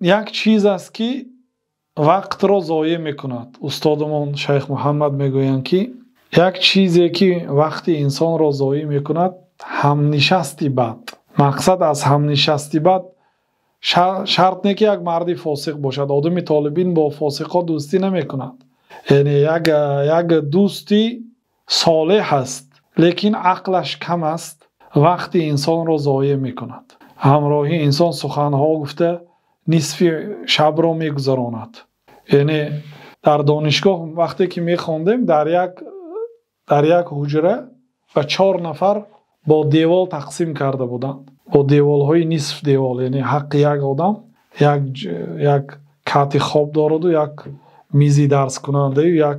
Як чиз аст, ки вақтро зоеъ мекунад. Устодамон шайх Муҳаммад мегӯянд, ки як чизе ки вақти инсонро зоеъ мекунад, ҳамнишасти бад. Мақсад аз ҳамнишасти бад шарт не, ки як марди фосиқ бошад. Одами толибин бо фосиқҳо дӯстӣ намекунад. Яъне як дӯсти солеҳ аст, лекин ақлаш кам аст, вақти инсонро зоеъ мекунад. Ҳамроҳи инсон суханҳо гуфта нисфи шабро мегузаронад. Яъне дар донишгоҳ вақте ки мехондем, дар як ҳуҷра ба чор нафар бо девол тақсим карда буданд, бо деволҳои нисф девол. Яъне ҳаққи як одам як кати хоб дораду, як мизи дарскунандаю, як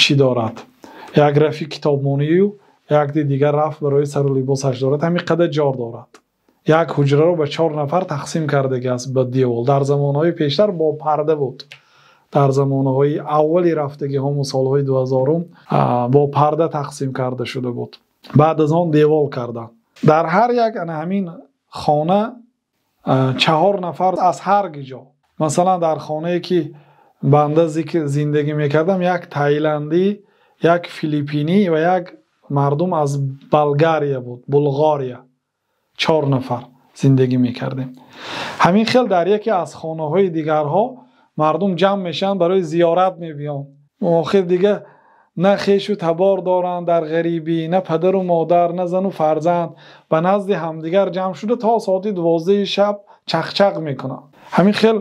чӣ дорад, як рафи китобмонию, якди дигар раф барои сару либосаш дорад. Ҳамин қадар ҷор дорад. Як ҳуҷраро ба чор нафар тақсим кардагӣ аст ба девол. Дар замонҳои пештар бо парда буд. Дар замонаҳои аввали рафтагиҳому солҳои 2000-ум бо парда тақсим карда шуда буд, баъд аз он девол карданд. Дар ҳар як ана ҳамин хона чаҳор нафар аз ҳар ҷо. Масалан, дар хонае ки банда зиндагӣ мекардам, як тайландӣ, як филиппинӣ ва як мардум аз Болгария буд, Булғория, чор нафар зиндагӣ мекардем. Ҳамин хел дар яке аз хонаҳои дигарҳо мардум ҷамъ мешаванд, барои зиёрат мебиёнд. Охир дига на хешу табор доранд дар ғарибӣ, на падару модар, на зану фарзанд. Ба назди ҳамдигар ҷамъ шуда, то соати 12-и шаб чақчақ мекунанд. Ҳамин хел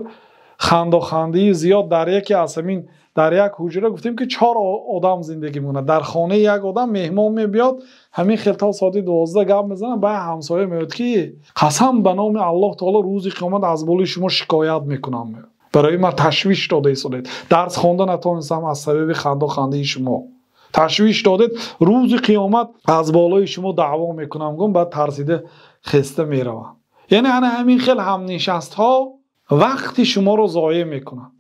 хандохандии зиёд. Дар яке аз ҳамин, дар як ҳуҷра гуфтем, ки чор одам зиндагӣ мекунад. Дар хонаи як одам меҳмон мебиёд, ҳамин хел то соати 12 гап мезанад. Баъд ҳамсоя меояд, ки қасам ба номи Аллоҳ таоло, рӯзи қиёмат аз болои шумо шикоят мекунам, барои ман ташвиш дода истодед, дарс хонда натонистам аз сабаби хандохандии шумо, ташвиш додед, рӯзи қиёмат аз болои шумо даъво мекунам, гум. Баъд тарсида хеста меравад. Яъне ана ҳамин хел ҳамнишастҳо вақти шуморо зоеъ мекунад.